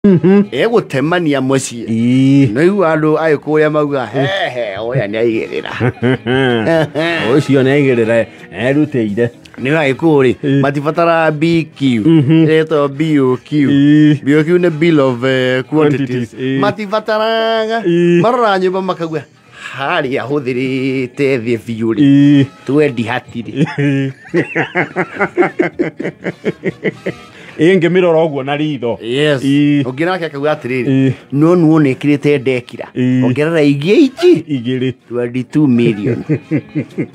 Egũtemania mũciĩ. Nĩigua andũ agĩkũrĩa mauga hehe ũrĩa nĩaigĩrĩra. Ũcio nĩaigĩrĩra erutĩire. Nĩ agĩkũyũ rĩ matibatara BQ, ĩretwo BOQ. BOQ nĩ bill of quantities. Quantities, Matibataraga. Marora nyũmba makauga harĩa hũthĩrĩte thĩ biũ rĩ twendi hatirĩ. Ĩngĩmĩrora ũguo na ritho. Yes. Ũngĩ nake akauga atĩrĩrĩ, no nuona ĩkĩrĩte ndekira ongerera ingĩ ici igĩrĩ 22 million.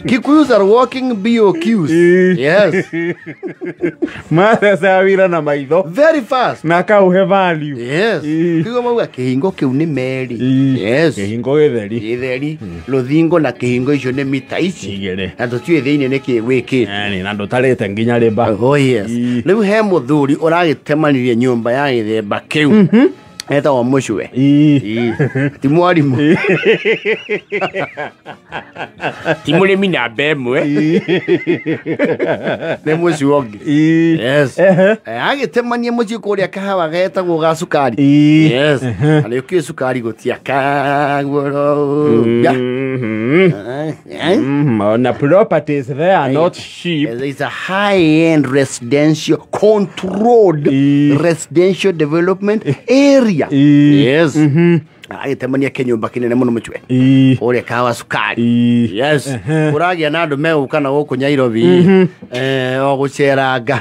Kikuyus are walking BOQs. Yes. Mathecaga wĩra na maitho very fast na akauhe value. Yes. Kiugo mauga kĩhingo kĩu nĩ meri. Yes. Kĩhingo gĩtheri. Gĩtheri. Rũthingo na kĩhingo icio nĩ mita ici igĩrĩ. Na tũtiũĩ thĩinĩ nĩkĩ gwĩkĩte. Yani na ndũtarĩte nginya rĩmba. Oh yes. Rĩu he mũthuri ũragĩtemanirie nyũmba ya gĩthemba kĩu. Etagwo Mũcwe. Ti mwarimũ. Ti mũrĩmi namba ĩmwe. Nĩ mũcwe ũngĩ. Yes. Agĩtemania mũciĩ kũrĩa kahawa getagwo ga cukari. Yes. Na nĩ ũkĩũĩ cukari gũtiakagwo. Na properties there are not cheap. It's a high-end residential controlled residential development area. Yes. Agĩtemania kĩnyũmba kĩnene mũno mũcwe. Ũrĩa kawa cukari. Yes. Kũragĩa na andũ megũka na gũkũ Nairobi. O gũceranga.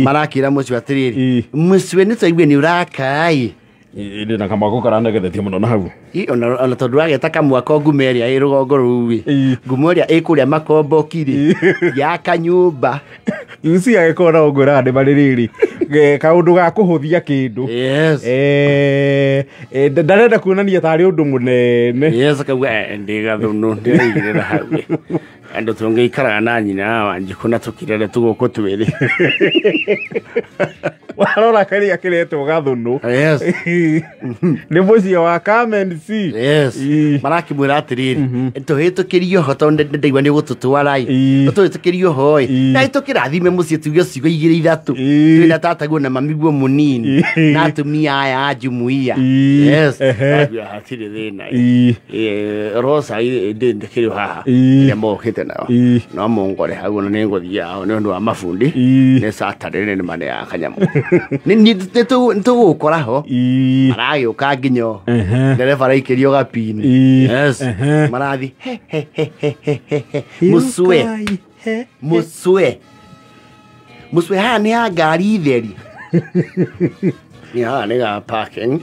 Marakĩra mũcwe atĩrĩrĩ. Mũcwe nĩ twaigua nĩ ũrakai. Ndĩ na kamwako karandegethetie mũno na hau. Ona tondũ wageta kamwako ngumo ĩrĩa ĩ rũgongo rũu ĩ. Ngumo ĩrĩa ĩ kũrĩa makomboki rĩ. Ya kanyũmba. You see agĩkorwo na ũngwĩraga nĩ marĩ rĩrĩ kaũndũ ga kũhũthia kĩndũ. Yes. Ndarenda kuonania tarĩ ũndũ mũnene. Yes, akauga ndĩ gathũnũ ndĩraigĩrĩra hau. Andũ tũngĩikaraga na nyina wa Wanjikũ na tũkirere tũgũkũ twĩrĩ. Warora kĩrĩa kĩretwo gathũnũ. Yes. Nĩ mũciĩ wa come and see. Yes. Marakĩmwĩra atĩrĩrĩ, tũhĩtũkĩrie oho tondũ ndaigua nĩ ũgũtũtwara ĩ. Tũhĩtũkĩrie oho ĩ. Na tũkĩrathime mũciĩ tuge ciugo igĩrĩ ithatũ. Twĩna tataguo na mamiguo mũnini. Na atumia aya a jumuiya. Yes. Arakuga hatirĩ thĩna. Rosa ndĩkĩrĩ haha. Ĩrĩa mokĩte nayo. No mũngore hau ona nĩ ngũthiaga nĩ ũndũ wa mabundi. Nĩ Saturday nĩ maneaga kanyamũ. Nĩ tũgũkora ho. Maragĩũka nginya o. Ndereba araikĩrio gapini. Yes. Marathi he he he he he he he. Mũcwe. Mũcwe. Mũcwe haha nĩ ha ngari theri. Nĩ haha nĩ ga parking.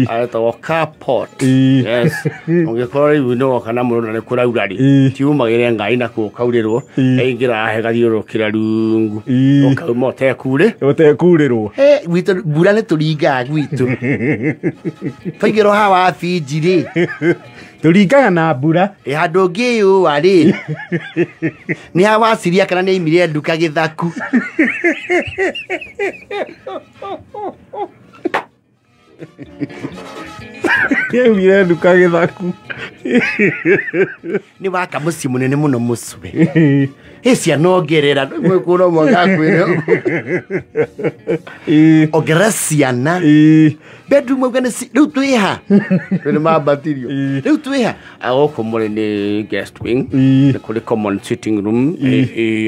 Aretagwo carport. Yes. Ũngĩkorwo rĩu nĩ woka na mũndũ na nĩ kũraura rĩ. Tiumagĩre ngari na kũu kaurĩrwo. Ĩingĩra haha ĩgathiũrũrũkĩra rungu. Ũkauma ũtekurĩ. Ũtekurĩrwo. He gwitũ mbura nĩ tũringaga gwitũ. Twaigĩrwo haha wa binji rĩ. Tũringaga na mbura. Ĩ handũ ũngĩyũa rĩ. Nĩ ha waciria kana nĩ aimire nduka gĩthaku. Nĩaumire nduka gĩthaku. Nĩ waka mũciĩ mũnene mũno mũcwe. Ĩ ciana ongerera, kwĩna ũmwe ngakwĩra ũguo. Ongerera ciana. Bedroom auga nĩ rĩu twĩ ha? Rĩu nĩ mambatirio. Rĩu twĩ ha? Gũkũ mũrĩ nĩ guest wing. Nĩ kũrĩ common sitting room.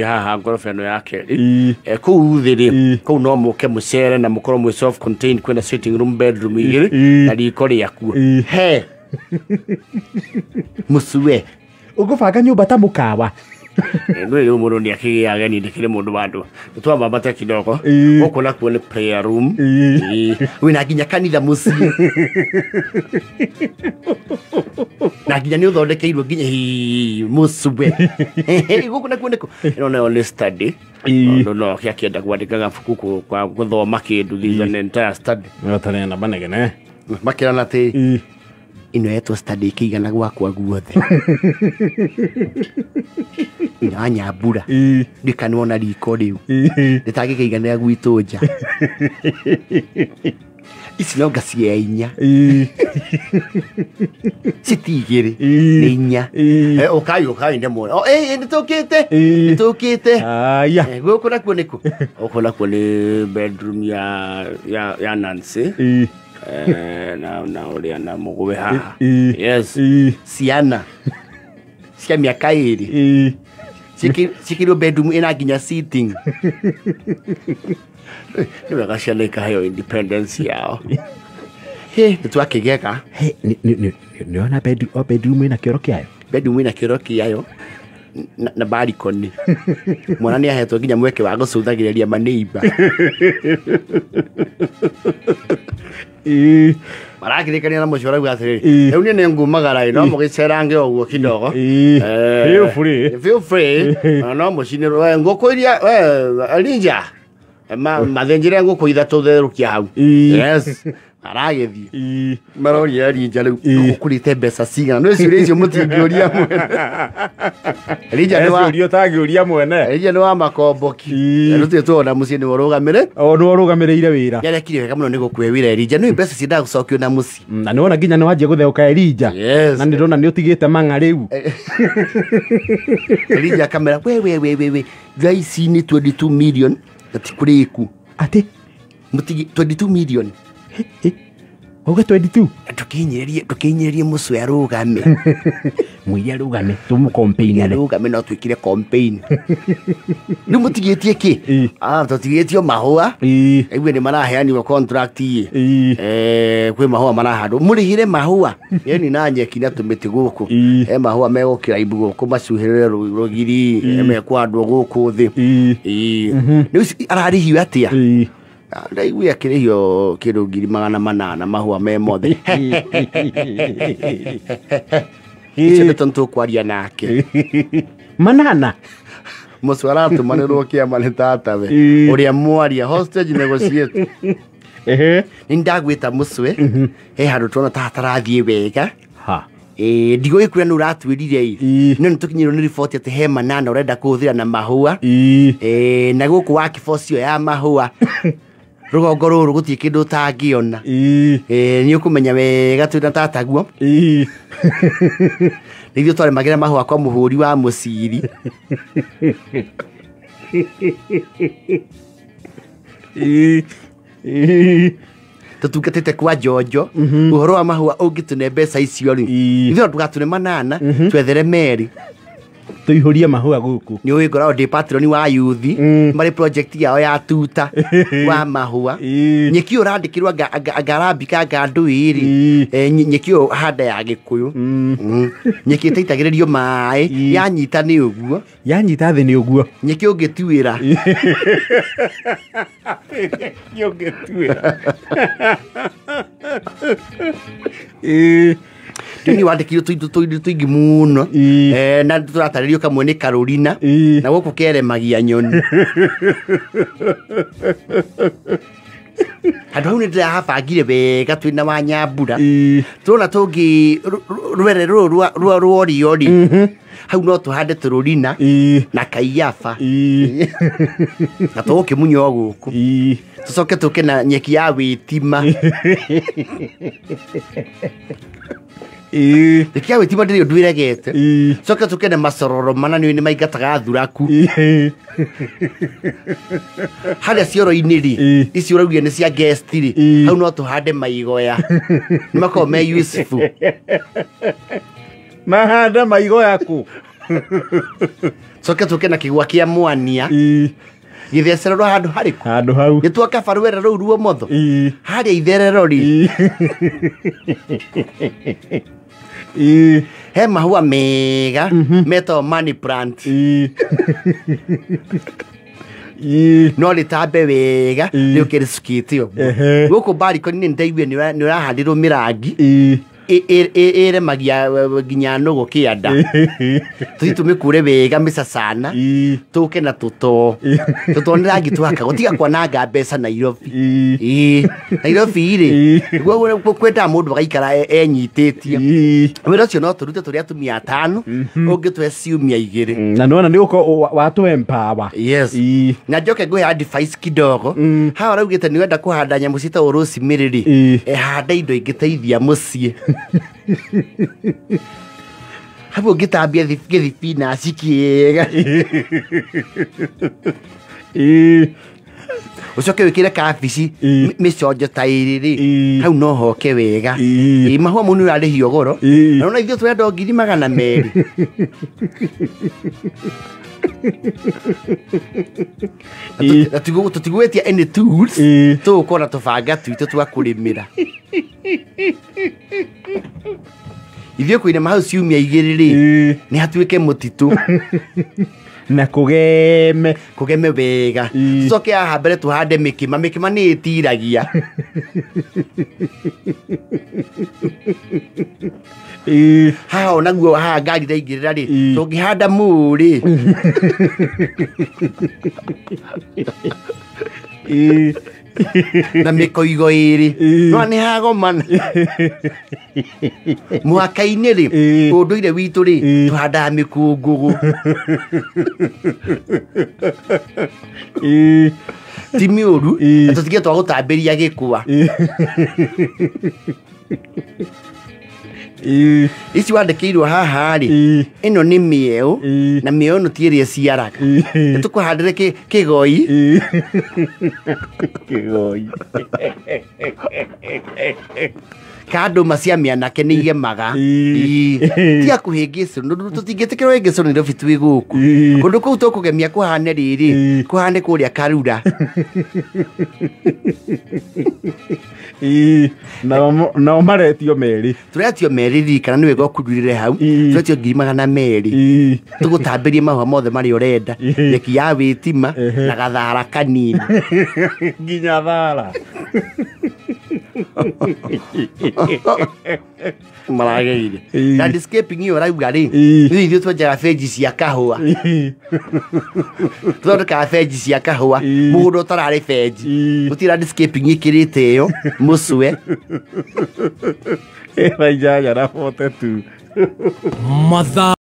Haha ngoroba ĩno ya kerĩ. Kũu thĩ rĩ, kũu no mũke mũcere na mũkorwo mwĩ self contained, kwĩna sitting room, bedroom igĩrĩ na riko rĩakuo. He. Mũcwe. Ũgũbanga nyũmba ta mũkawa. No rĩu mũndũ nĩ akĩgĩa ageni, ndĩkĩrĩ mũndũ wa andũ. Nĩtwambambate kidogo. Gũkũ nakuo nĩ prayer room. Wĩna nginya kanitha mũciĩ. Na nginya nĩ ũthondekeirwo nginya mũcwe. Gũkũ nakuo nĩkũ? Ĩno nayo nĩ study. Tondũ no oke akĩenda kwandĩka gabuku kwa gũthoma kĩndũ, this is an entire study. No tarĩ na manegene. Makĩrana atĩ ĩno yetwo study ĩkĩigana gwakwa guothe. Ĩno ya nyambura. Ndikanwo na riko rĩu. Rĩtangĩkĩiganĩra gwitũ nja. Ici no ngacia inya. Citi igĩrĩ. Nĩ inya. Ũkai, ũkai nĩ muone. Oh, nĩ tũkĩte. Nĩ tũkĩte. Aya. Gũkũ nakuo nĩkũ? Gũkũ nakuo nĩ bedroom ya Nancy. Na ũrĩa na mũgwe haha. Yes. Ciana cia mĩaka 2 cikirwo bedroom ĩna nginya sitting. Nĩ wega ciana ikaheo independence yao. He, nĩ twakĩgega. Nĩona bedroom ĩna kĩoro kĩayo. Bedroom ĩna kĩoro kĩayo na balcony. Mwana nĩ ahetwo nginya mweke wa gũcũthagĩrĩria maneiba. Marakĩrĩkania na mũcio arauga atĩrĩrĩ, rĩu niĩ nĩngumagara no mũgĩcerange o ũguo kidogo. Feel free. Feel free. No mũcinĩrwo ngũkũ iria Elijah mathĩnjĩre ngũkũ 3 therũkia hau. Yes. Aragĩthiĩ. Maroria Elijah rĩu ũkũrĩte mbeca cigana. No ciũria icio mũtingĩũria mwene. Elijah nĩ wa ciũria ũtangĩũria mwene. Elijah nĩ wa makomboki. Rĩu tuona mũciĩ nĩwe ũrũgamĩrĩ. O nĩwe ũrũgamĩrĩire wĩra. Nĩarekire wega mũno nĩ gũkue wĩra Elijah. Nĩ mbeca ciendaga gũcokio na mũciĩ. Na nĩwona nginya nĩwanjia gũtheũka Elijah. Yes. Na nĩndona nĩũtigĩte mang'a rĩu. Elijah akamera we we we we we thaa ici nĩ 22 million na ti kũrĩku. Atĩ? Mũtigi 22 million. Auga 22. Ndũkĩhinyĩrĩrie mũcwe arũgame. Mũire arũgame, tũmũcampaignĩre. Arũgame no twĩkire campaign. Rĩu mũtigĩtie kĩ? Tũtigĩtio mahũa. Aigue nĩ maraheanirwo contract ĩ. Kwĩ mahũa marahandwo. Mũrĩhĩre mahũa. Ĩni na nyeki na tũmĩtĩ gũkũ. He mahũa megũkĩraimbu gũkũ macuhĩrĩre rũgiri, mekũhandwo gũkũ thĩ. Rĩu ararĩhio atĩa? Ndaigua akĩrĩhio kĩndũ 800,000 mahũa me mothe. Icio ndeto nĩtũkwaria nake. Manana? Mũcwe aratũmanĩrwo kĩama nĩ tatawe. Ũrĩa mwaria hostage negotiate. Nĩ ndagwĩta mũcwe, he handũ tuona ta hatarathiĩ wega. Ndigũgĩkwĩra nĩ ũratwĩrire ĩ. No nĩtũkinyĩirwo nĩ riboti atĩ he manana ũrenda kũhũthĩra na mahũa. Na gũkũ wa kĩbocio ya mahũa. Rũgongo rũrũ gũtirĩ kĩndũ ũtangĩona. Nĩ ũkũmenya wega twĩna tataguo. Nĩ ithuĩ twarĩmagĩra mahũa kwa mũhũri wa mũciri. Tũtungatĩte kwa Njonjo. Ũhoro wa mahũa ũngĩtũne mbeca icio rĩ, ithuĩ no ndũgatũne manana, twethere merĩ. Tũihũrie mahũa gũkũ. Nĩ ũĩ ngoragwo ndĩ patron wa youth, marĩ project yao ya tuta wa mahũa. Nyeki ĩyo ũrandĩkĩrwo anga arambika anga ndũĩ rĩ, nyeki ĩyo handa ya Gĩkũyũ. Nyeki ĩtaitagĩrĩrio maĩ, yanyita nĩ ũguo. Yanyita thĩ nĩ ũguo. Nyeki ũngĩtuĩra. Nyeki ũngĩtuĩra. Rĩu wandĩkirwo tũindo tũingĩ mũno. Na tũratarĩrio kamwe nĩ Carolina. Na gũkũ keremagia nyoni. Handũ hau nĩndĩrahabangire wega twĩna wa Nyambura. Tũrona tũngĩ rwere rũrũ rwa rworio rĩ, hau no tũhande tũrũrina na kaiafa. Na tũgũkĩmunya o gũkũ. Tũcoke tũke na nyeki ya wĩtima. Nyeki ya wĩtima ndĩrĩ ũndũ ĩregete. Coke tũke na macororo mana nĩ maingataga thuraku. Harĩa cioro-inĩ rĩ, icio ũraugire nĩ cia guest rĩ, hau no tũhande maigoya. Nĩ makoragwo me useful. Mahanda maigoya kũ? Coke tũke na kĩgwa kĩa mwania. Gĩthecererwo handũ harĩkũ? Handũ hau. Nĩ twakaba rwere rũu ruomotho? Harĩa itherero rĩ. He mahũa mega metagwo money plant. No rĩtambe wega rĩũke rĩcukĩte ũguo. Gũkũ balcony nĩ ndaiguire nĩ ũrahandĩrwo mĩrangi. Ĩremagia nginya nũgũ kĩanda. Tũthiĩ tũmĩkũre wega mĩcacana, tũke na tũtoo. Tũtoo nĩ rangi twakagwo, tiga kwananga mbeca Nairobi. Nairobi rĩ, nĩguo kwendaga mũndũ agaikara enyitĩtie. Wĩra ũcio no tũrute tũrĩ atumia 5, ũngĩtũhe ciumia 2. Na nĩwona nĩ ũko watũ empower. Yes. Na njoke ngũhe advice kidogo. Haha ũraugĩte nĩ wenda kũhanda nyamũ ciĩtagwo rosemary rĩ, handa indo ingĩteithia mũciĩ. Hau ũngĩtambia gĩthibinaci kĩega. Ũcoke wĩkĩre kabici Ĩĩ. mĩconjo ta ĩrĩ rĩ, Ĩĩ. hau no hoke wega. Ĩĩ. Ĩĩ, mahũa mau nĩ ũrarĩhio goro. Ĩĩ. Na ona ithuĩ tũrenda o 200,000. Ĩĩ. Na tũtigwĩtia any tools, Ĩĩ. tũgũkorwo na tũbanga twitũ twa kũrĩmĩra. Ithuĩ kũinama hau ciumia igĩrĩ rĩ, Ĩĩ. nĩ hatuĩke mũtitũ. Na kũgeme. Kũgeme wega. Ĩĩ. Tũcoke haha mbere tũhande mĩkĩma. Mĩkĩma nĩ ĩtiragia. Ĩĩ. Haha onaguo haha ngari iraingĩrĩra rĩ, Ĩĩ. tũngĩhanda mũũ rĩ. Ĩĩ. Na mĩkoigo ĩrĩ. Ĩĩ. No nĩ hagomana. Mũhaka-inĩ rĩ, Ĩĩ. ũndũire witũ rĩ, Ĩĩ. tũhandaga mĩkũngũgũ. Ĩĩ. Ti mĩũru, Ĩĩ. na tũtige twa gũtambĩria gĩkwa. Ĩĩ. Ĩĩ. Ici wandĩkĩirwo haha rĩ, Ĩĩ. ĩno nĩ mĩeũ, Ĩĩ. na mĩeũ ĩno ti ĩrĩa ĩciaraga. Ĩĩ. Nĩ tũkũhandĩre kĩgoi. Ĩĩ. Kĩgoi. Ka ndũma cia mĩanake nĩ igemaga. Ĩĩ. Ĩĩ. Tiga kũhĩngĩcwo, tũtingĩtĩkĩrwo hĩngĩcwo Nairobi twĩ gũkũ. Ĩĩ. Kũndũ kũu tũkũgemia kũhane rĩrĩ, Ĩĩ. kũhane kũrĩa Karura. Ĩĩ. Nao maretio merĩ. Tũretio merĩ, ririkana nĩ wega ũkundurĩre hau. Ĩĩ. Tũretio 200,000. Ĩĩ. Tũgũtambĩrie mahũa mothe marĩa ũrenda. Ĩĩ. Nyeki ya wĩtima Ehe. na gathara kanini. Nginya thara. Marageire. Ĩĩ. Landscaping ĩyo ũrauga rĩ, Ĩĩ. rĩu ithuĩ twenjaga benji cia kahũa. Ĩĩ. Tũthondekaga benji cia kahũa. Ĩĩ. Mũgũnda ũtararĩ benji. Ĩĩ. Gũtirĩ landscaping ĩkĩrĩte ĩyo, mũcwe. Ĩna 8:42. Mathaa.